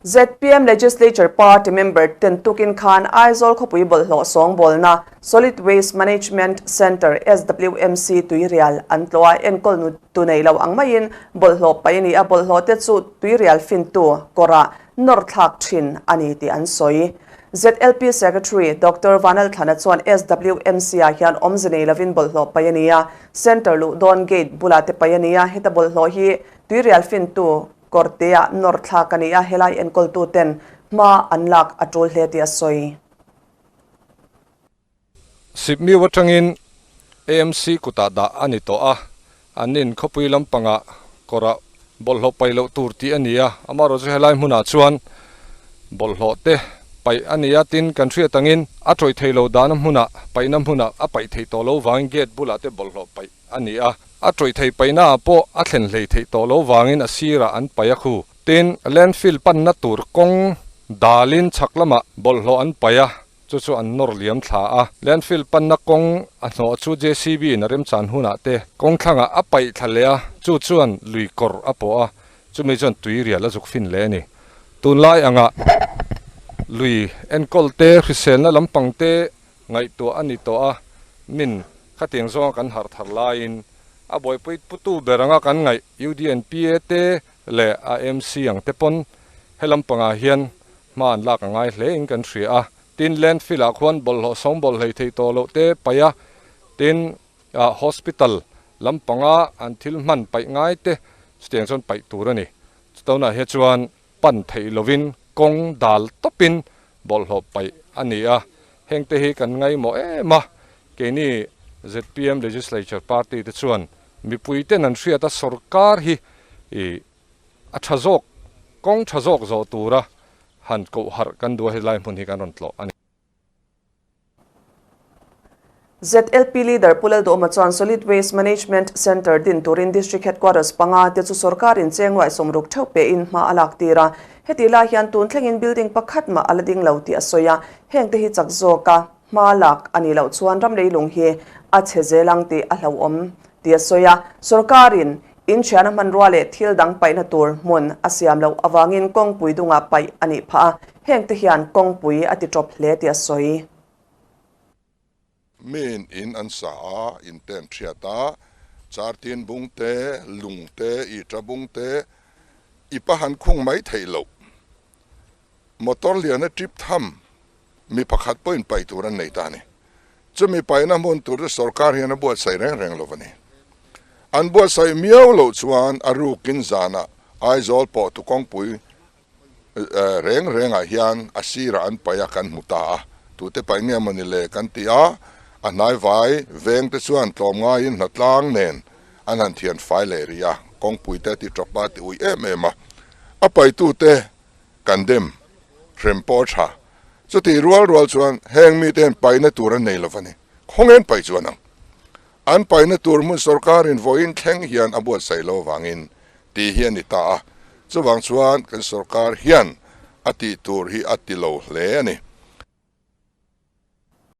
Zpm Legislature Party member ten tukin khan Aizawl khawpui bawlhhlawh sawngbawlna Solid Waste Management Centre, SWMC, Tuirial an tlawh a, enkawl tu nei lo ang maiin bawlhhlawh paih a ni a, bawlhhlawh te chu tuirial fintu kawrah nawr thlak thin a ni tih an sawi. ZLP Secretary Doctor Vanlalthlana chuan SWMC-ah hian awmze nei lovin bawlhhlawh paih a ni a, Centre luh dawn gate bulah te paih a ni a, heta bawlhhlawh hi tuirial fintu Kawrtea nawr thlak a ni a, helai enkawltuten hma an lak a tul hle tih a sawi. Sipmiu atangin AMC kutah dah a ni tawh a, an in khawpui lampangah kawrah bawlhhlawh paih loh tur tih a ni a, amaherawh chu helai hmunah chuan bawlhhlawh te paih a ni a, tin kan hriat angin a tawih theih loh dahna hmunah paihna hmunah a paih theih tawh lo vangin gate bulah te bawlhhlawh paih a ni a, a tawih thei paihna ah pawh a thlen hlei theih tawh lo vangin a sirah an paih a khu. Tin, landfill panna tur kawng dalin chhak lamah bawlhhlawh an paih a, chu chu an nawr liam thla a. Landfill panna kawng a hnawh chu JCB in a remchan hunah te kawng thlangah a paih thla leh a, chu chuan lui kawr a pawh a, chumi chuan tui rial a zuk fin leh a ni. Tunlai angah lui enkawl te, hriselna lampang te ngaihtuah a ni tawh a, min khatiang zawnga kan harh thar laiin a buaipui putu ber anga kan ngaih UDNPA te leh a MC ang te pawn he lampangah hian hma an lak a ngai hle in kan hria a, tin landfill ah khuan bawlhhlawh sawng bawlh hlei thei tawh loh te paih a, tin hospital lampanga an thil hman paih ngai te chutiang chuan paih tur a ni. Chutawna hi chuan pan theih lovin kawng dal tawpin bawlhhlawh paih a ni a, hengte hi kan ngaimawh em a, keini zpm Legislature Party te chuan mipuiten an hriat a sorkar hi a tha zawk, kawng tha zawk zawh tura han koh harh kan duh a, helai hmun hi kan rawn tlawh a ni. ZLP Leader Pu Lalduhawma chuan Solid Waste Management Centre din turin District Headquarters panga te chu sorkarin cheng nuaih sawmruk theuh pein hma a lak tir a. Heti lai hian tun thlengin building pakhat mah a la ding lo tih a sawi a, heng te hi chak zawka hma lak a nih loh chuan ram leilung hi a chhe zel ang tih a hlauhawm tih a sawi a. Sorkarin inchhiana hmanrua leh thil dang paihna tur hmun a siam loh avangin kawngpui dungah paih a nih phah a, heng te hian kawngpui a ti tawp hle tih a sawi. Miin in an sa a, in te an hriat a, chartin bung te, lung te, ita bung te, i pa han khung mai theih loh. Motor liana trip tham mi pakhat pawhin paih tur an nei ta a ni. Chumi paihna hmun tur chu sorkar hian a buatsaih reng reng lo a ni. An buatsaih miau loh chuan a rukin zanah Aizawl pawh tukawngpui Reng rengah hian a sirah an paih a kan hmu ta a, tute paih nge mawni le kan ti a, a hnaivai veng te chuan tlawmngaiin hnatlang nen an han thian fai leh rih a, kawngpui te a ti tawp a, a ti ui em em a, a paihtute kan dem hrem pawh a tha. Chutih rual rual chuan heng mite hian paihna tur an nei lo va ni, khawngen paih chuan ang. An paihna tur hmun sorkarin vawiin thleng hian a buatsaih lo avangin tih hi a ni ta a, chuvang chuan kan sorkar hian a tih tur hi a ti lo hle a ni.